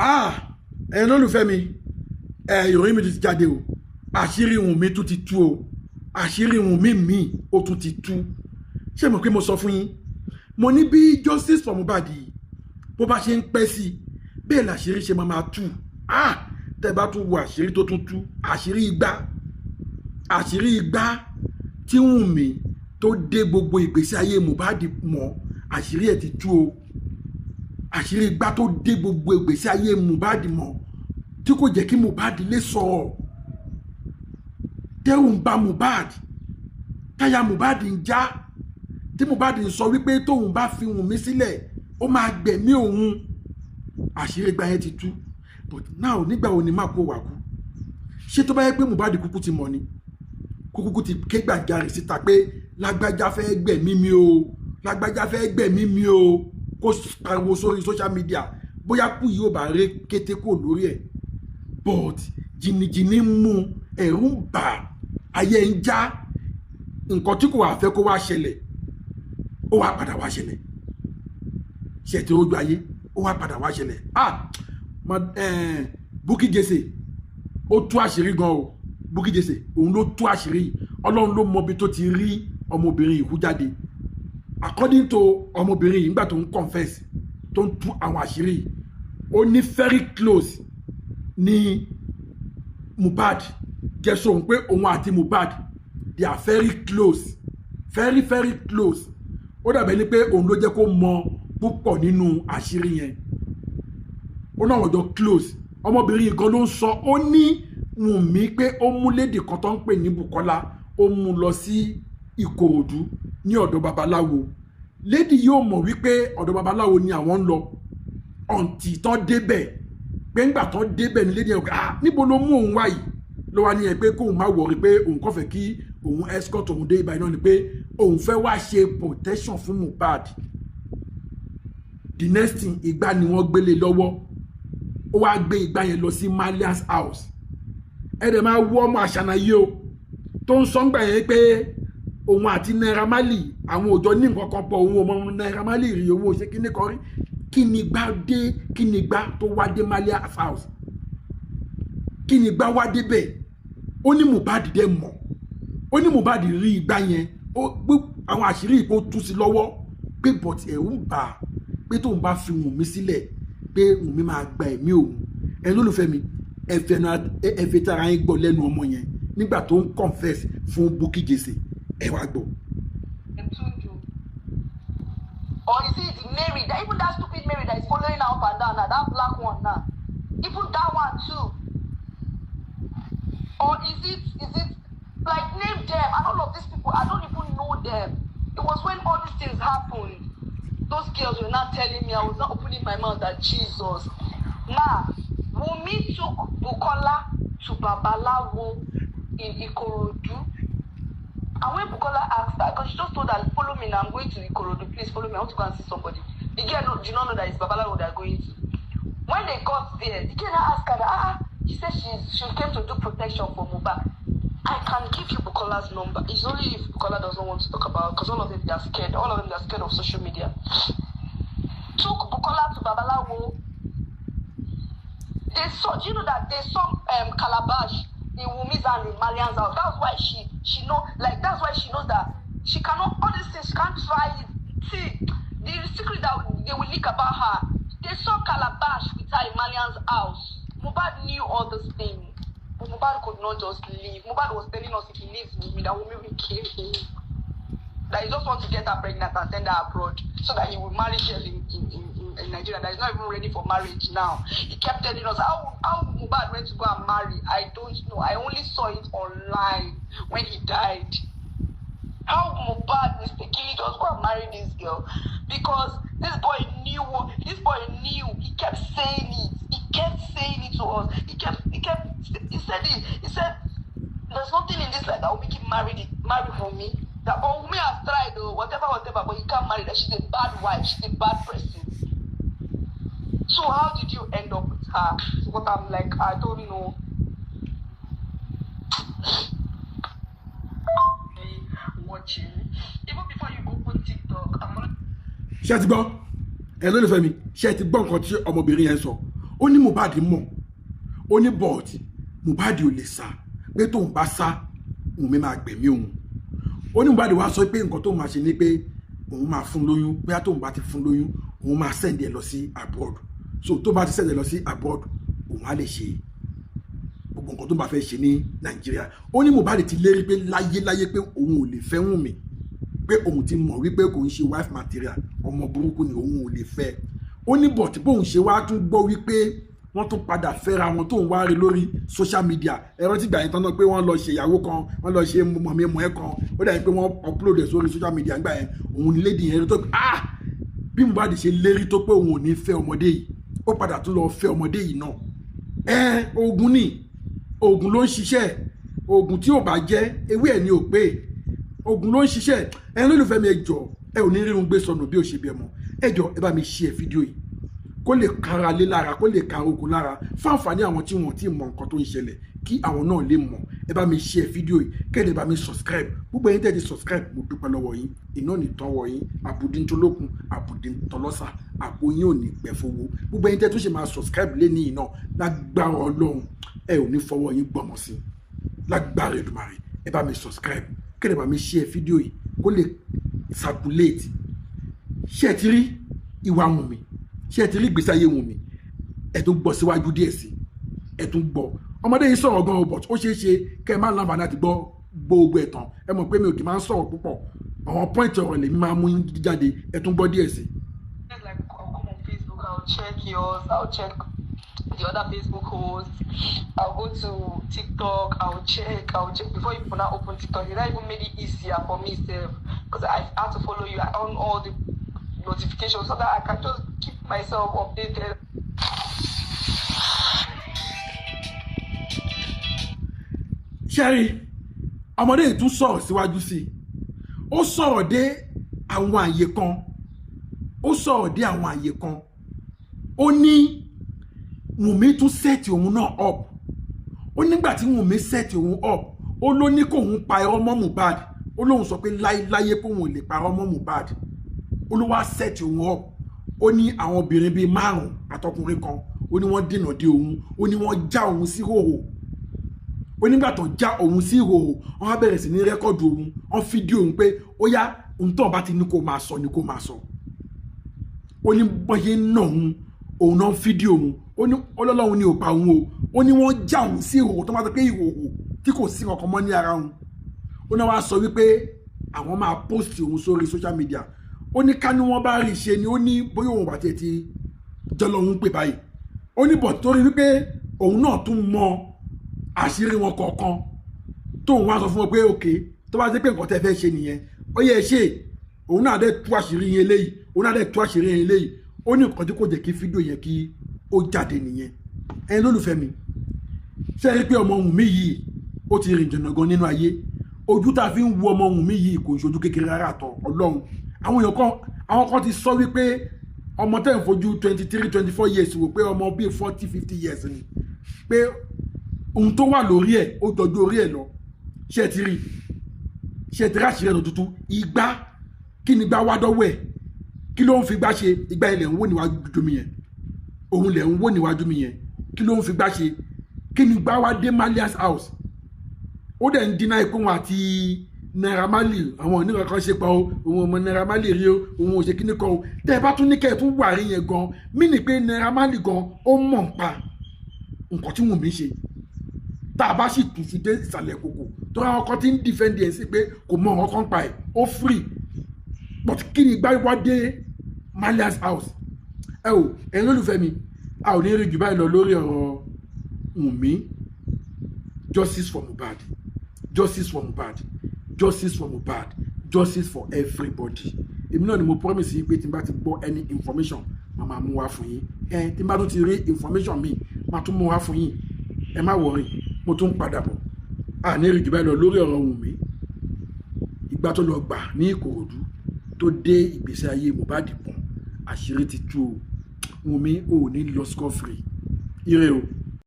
Ah, ẹ̀yin olólùfẹ́ mi, ẹ ìròyìn mi ti jáde o. Àṣírí Wùnmí tún ti tú o. Àṣírí Wùnmí mi ó tún ti tú. Ṣé mo pé mo sọ fún yín, mo ní bí justice for Mohbad yìí bó bá ṣe ń pẹ́ sí i, bẹ́ẹ̀ làṣírí ṣe máa máa tú. Ah, tẹ́ bá tún wo àṣírí tó tún tú, àṣírí igbá, àṣírí igbá tí Wùnmí tó dé gbogbo ìgbésí ayé Mohbad mọ́, àṣírí ẹ̀ ti tú o. Àṣírí igbá tó dé gbogbo ìgbésí ayé Mohbad mọ́, tí kò jẹ́ kí Mohbad lè sọ̀rọ̀, tẹ́rù ń bà Mohbad, táyà Mohbad ń já, tí Mohbad ń sọ wípé tóun bá fi Wùnmí sílẹ̀, ó máa gbẹ̀mí òun. Àṣírí igbá yẹn ti tú. But now, nígbà wo ni má kó wà kú? Ṣé tó bá yẹ pé Mohbad kúkú ti mọ̀ ni, kúkú ti ké gbàjarè síta pé lágbájá fẹ́ gbẹ̀mí mi o, lágbájá fẹ́ gbẹ̀mí mi o, kó pariwo sórí social media, bóyá kú yìí ò bá ré kété kúrò lórí ẹ̀. But jìnnìjìnnì ń mú, ẹ̀rù ń bà, ayé ń já. Nǹkan tí kò wá fẹ́ kó wá ṣẹlẹ̀, ó wá padà wá ṣẹlẹ̀. Ṣe ti rójú ayé, ó wá padà wá ṣẹlẹ̀. Ah, Bukky Jesse, ó tú àṣírí gan o. Bukky Jesse, òun ló tú àṣírí yìí. Ọlọ́run ló mọbi tó ti rí ọmọbìnrin yìí kú jáde. According to ọmọbìnrin yìí, nígbà tó ń confess, tó ń tú àwọn àṣírí yìí, ó ní very close ní Mohbad jẹ́ sóhun, pé òun àti Mohbad, they are very close, very very close. Ó dàbẹ̀ ni pé òun ló jẹ́ kó mọ púpọ̀ nínú àṣírí yẹn. Ó náà wọ́n jọ close. Ọmọbìnrin yìí gan ló ń sọ. Ó ní Wùnmí pé ó mú lady kan tó ń pè ní Bukola, ó mú lọ sí Ìkòròdú ní ọ̀dọ̀ babaláwo. Lady yóò mọ̀ wípé ọ̀dọ̀ babaláwo ni àwọn ń lọ until tán débẹ̀, pé ńgbà tán débẹ̀ ní lady yẹn, "Ah, níbo ló mú òun wá yìí?" Ló wá ní ẹ pé kóun má worry, pé òun kàn fẹ́ kí òun escort òun dé ibà náà ni, pé òun fẹ́ wá ṣe protection fún Mohbad. The next thing, ìgbà ni wọ́n gbélé lọ́wọ́, ó wá gbé ìgbà yẹn lọ sí Malians house. Ẹ dẹ̀ máa wọ́ ọmọ àṣànà yìí o, tó ń sọ ńgbà yẹn pé òun àti Naira Marley, àwọn òjò ní nǹkan kan pọ̀, òun ò mọ Naira Marley rí, òun ò ṣe kíní kan rí. Kí ni gbá dé? Kí ni gbá tó wá dé Malians house? Kí ni gbá wá débẹ̀? Ó ní Mohbad dẹ̀ mọ̀, ó ní Mohbad rí ìgbà yẹn, ó gbé àwọn àṣírí ìpò tú sí lọ́wọ́ pé, but ẹ̀rù ń bà á pé tóun bá fi Wùnmí sílẹ̀, pé Wùnmí máa gba ẹ̀mí òun. Ẹni lólùfẹ́ mi, ẹ fẹ́ tara yín gbọ́ lẹ́nu ọmọ yẹn nígbà tó ń confess fún Bukky Jesse. Ẹ wá gbọ́. Tunju. Or is it Mary? That even that stupid Mary that is following her up and down now, that black one now. Even that one too. Or is it like, name them? And all of these people, I don't even know them. It was when all these things happened, those girls were not telling me. I was not opening my mouth that Jesus. Ma, Wunmi took Bukola to Babalawo in Ikorodu. And when Bukola asked her, because she just told her, "Follow me now, I'm going to Ikorodu, please follow me, I want to go and see somebody." The girl no, did not know that it's Babalawo they are going to. When they got there, the girl now asked her, that, ah, she said she came to do protection for Mohbad. I can give you Bukola's number. It's only if Bukola doesn't want to talk about, because all of them, they are scared. All of them, they are scared of social media. Took Bukola to Babalawo. They saw, do you know that they saw calabash in Wumi's and in Malian's house? That's why she know, like, that's why she knows that she cannot, all these things, she can't try it. See, the secret that they will leak about her. They saw calabash with her in Malian's house. Mohbad knew all these things. But Mohbad could not just leave. Mohbad was telling us if he leaves Wunmi, that Wunmi will kill him. That he just wants to get her pregnant and send her abroad so that he will marry girl in Nigeria. That he's not even ready for marriage now. He kept telling us how Mohbad went to go and marry, I don't know. I only saw it online when he died. How Mohbad mistakenly just go and marry this girl, because this boy knew what this boy knew. He kept saying it. He kept saying it to us. He kept he said it. He said there's nothing in this life that will make him marry Wunmi. That, but Wunmi has tried though, whatever, whatever, but he can't marry that. She's a bad wife, she's a bad person. So how did you end up with her? So what I'm like, I don't know. Watching. Even before you open TikTok, I'm gonna Ṣé ẹ ti gbọ́, ẹ lólùfẹ́ mi? Ṣé ẹ ti gbọ́ nǹkan tí ọmọbìnrin yẹn sọ? Ó ní Mohbad mọ̀, ó ní but Mohbad ò lè sá, pé tóun bá sá, Wùnmí máa gbẹ̀mí òun. Ó ní Mohbad wá sọ pé nǹkan tóun máa ṣe ni pé òun máa fún lóyún, bóyá tóun bá ti fún lóyún, òun máa send ẹ̀ lọ sí abroad. So tó bá ti send ẹ̀ lọ sí abroad, òun á lè ṣe gbogbo nǹkan tó bá fẹ́ ṣe ní Nàìjíríà. Ó ní Mohbad ti lérí pé láyéláyé pé òun ò lè fẹ́ Wùnmí, pé òun ti mọ̀ wípé kò ń ṣe wife material, ọmọ burúkú ni, òun ò lè fẹ́. Ó ní but bóun ṣe wá tún gbọ́ wípé wọ́n tún padà fẹ́ra wọn, tóun wá rí lórí social media. Ẹ̀rọ tí gbà yẹn tán náà pé wọ́n lọ ṣe ìyàwó kan, wọ́n lọ ṣe mọ̀mí-mọ̀ ẹ́ kan, ó dàbí pé wọ́n upload ẹ̀ sórí social media gbà yẹn. Òun ní lady yẹn rí tó pé, ah, bí Mohbad ṣe lérí tó pé òun ò ní fẹ́ ọmọdé yìí, ó padà tún lọ fẹ́ ọmọdé yìí náà. Ẹ oògùn ni, oògùn ló ń ṣiṣẹ́. Oògùn tí ò bá jẹ́ ewé ẹ̀ ní ò pé, oògùn ló ń ṣiṣẹ́. Ẹ lólùfẹ́ mi, ẹ jọ̀ọ́, ẹ ò ní rírun gbé sọnù bí ó ṣe bí ẹ mọ̀. Ẹ jọ̀ọ́, ẹ bá mi share fídíò yìí kó lè kára lé lára, kó lè kára oko lára, fáǹfààní àwọn tí wọn ti mọ nǹkan tó ń ṣẹlẹ̀, kí àwọn náà lè mọ̀. Ẹ bá mi share fídíò yìí, kẹ́lẹ́ bá mi subscribe. Gbogbo ẹ̀yin tẹ́ ti subscribe, mo dúpẹ́ lọ́wọ́ yín. Iná ní tọ́wọ́ yín, àbùdíntolókun, àbùdíntọlọ́sà, àpò yín ò ní pẹ́ fowó. Gbogbo ẹ̀yin tẹ́ tún ṣe máa subscribe lé ní iná, lágbára Ọlọ́run, ẹ ò ní fọwọ́ yín gbọ́mọ sí, lágbára Èdùmàrè. Ẹ bá mi subscribe, kẹ́lẹ́ bá mi share fídíò yìí kó lè circulate. Ṣé ẹ ti rí ìwà Wùnmí? Ṣé ẹ ti rí ìgbésí ayé Wùnmí? Ẹ tún gbọ́ síwájú díẹ̀ sí, ẹ tún gbọ́. Ọmọdé yìí sọ̀rọ̀ gan-an, but ó ṣeé ṣe kẹ́ ẹ má láǹfààní àti gbọ́ gbogbo ẹ̀ tán. Ẹ mọ̀ pé mi ò kì í máa ń sọ̀rọ̀ púpọ̀, àwọn point ọ̀rọ̀ lèmi máa mú jáde. Ẹ tún gbọ́ díẹ̀ sí. Like, I'll come on Facebook, I'll check yours, I'll check the other Facebook hosts, I'll go to TikTok, I'll check before you now open TikTok. That even made it easier for me sef, because I had to follow you. I on all the notifications so that I can just keep myself updated. Ṣẹ́rí, ọmọdé yìí tún sọ̀rọ̀ síwájú sí i. Ó sọ̀rọ̀ dé àwọn àyè kan, ó sọ̀rọ̀ dé àwọn àyè kan. Ó ní Wùnmí tún set òun náà up. Ó nígbà tí Wùnmí set òun up, ó ló ní kóun pa irọ́ mọ́ Mohbad. Ó lóun sọ pé láéláyé kóun ò lè parọ́ mọ́ Mohbad. Ó ló wá set òun up. Ó ní àwọn obìnrin bíi márùn-ún àtọkùnrin kan, ó ní wọ́n dènà dé òun, ó ní wọ́n já òun sí hòhò. Ó nígbà tó já òun sí ìhòòhò, wọ́n á bẹ̀rẹ̀ sí ní record òun, wọ́n fídíò òun pé ó yá, ohun tó bá ti ní kó máa sọ ni kó máa sọ. Ó ní bọ́yé ń nà òun, òun náà fídíò òun. Ó ní ọlọ́lọ́run ní ò pa òun o. Ó ní wọ́n já òun sí ìhòòhò, tó máa sọ pé ìhòòhò tí kò sí kankan mọ́ ní ara òun. Ó náà wá sọ wípé àwọn máa post òun sórí social media. Ó ní ká ní wọ́n bá rí ṣe ni, ó ní bóyá òun bàtí ẹ̀ ti jọlọ́hún pè báyìí. Ó ní bọ̀ torí wípé òun náà tún mọ àṣírí wọn kọ̀ọ̀kan, tóun wá sọ fún wọn pé òkè, tó bá jẹ́ pé nǹkan tẹ́ fẹ́ ṣe nìyẹn, ó yẹ ṣe. Òun náà dẹ̀ tú àṣírí yẹn léyìí, òun náà dẹ̀ tú àṣírí yẹn léyìí. Ó ní nǹkan tí kò jẹ́ kí fídíò yẹn kí ó jáde nìyẹn. Ẹ̀yin lólùfẹ́ mi, ṣé ẹ rí pé ọmọ Wùnmí yìí ó ti rìn jìnnà gan nínú ayé? Ojú tá a fi ń wo ọmọ Wùnmí yìí kò ń ṣojú kékeré rárá àtọ Ọlọ́run. Àwọn èèyàn kan, àwọn kan ti sọ wípé ọmọ tẹ́ ń fojú 23, 24 years wò, pé ọmọ bíi 40, 50 years ni, pé ohun tó wà lórí ẹ̀ ó jọjú orí ẹ̀ lọ. Ṣé ẹ ti rí? Ṣé ẹ ti rí àṣírí ẹ̀ tuntun? Ìgbà kí ni gbá wá dọ́wọ́ ẹ̀? Kí ló ń fi gbá ṣe? Ìgbà ilẹ̀ ń wò níwájú mi yẹn, òun lẹ̀ ń wò níwájú mi yẹn. Kí ló ń fi gbá ṣe? Kí ni gbá wá dé Marlian's house? Ó dẹ̀ ń dínà ikú wọn àti Naira Marley, àwọn oníkan kan ṣe pa o, òun ọmọ Naira Marley rí o, òun ò ṣe kíní kan o. Tẹ́ ẹ bá tún ní kẹ́ ẹ tún wà rí yẹn gan, mí ni pé Naira Marley gan ó mọ̀ ń pa nǹkan tí Wùnmí ṣe. Tá a bá sì tún fi dé ìsàlẹ̀ kòkò tó àwọn kan ti ń defend ẹ̀ sí pé kò mọ ọ̀rọ̀ kan pa ẹ̀, ó free. But kí ni gbá wá dé Marlian's house? Ẹ o, ẹ̀yin olólùfẹ́ mi, a ò ní rí jù báyìí lọ lórí ọ̀rọ̀ Wùnmí. Justice for Mohbad, justice for Mohbad, justice for Mohbad, justice for everybody. Èmi náà ni mo promise yín pé tí n bá ti gbọ́ any information, màá máa mú wá fún yín. Ẹ tí n bá tún ti rí information mi, màá tún mú wá fún yín. Ẹ má worry, mo tún padà bọ̀. A ní rí jù báyìí lọ lórí ọ̀rọ̀ Wùnmí. Ìgbà tó lọ gbà ní Ìkòròdú tó dé ìgbésí ayé Mohbad pọ̀n, àṣírí ti tú o. Wùnmí ò ní lọ scot free. Ire o.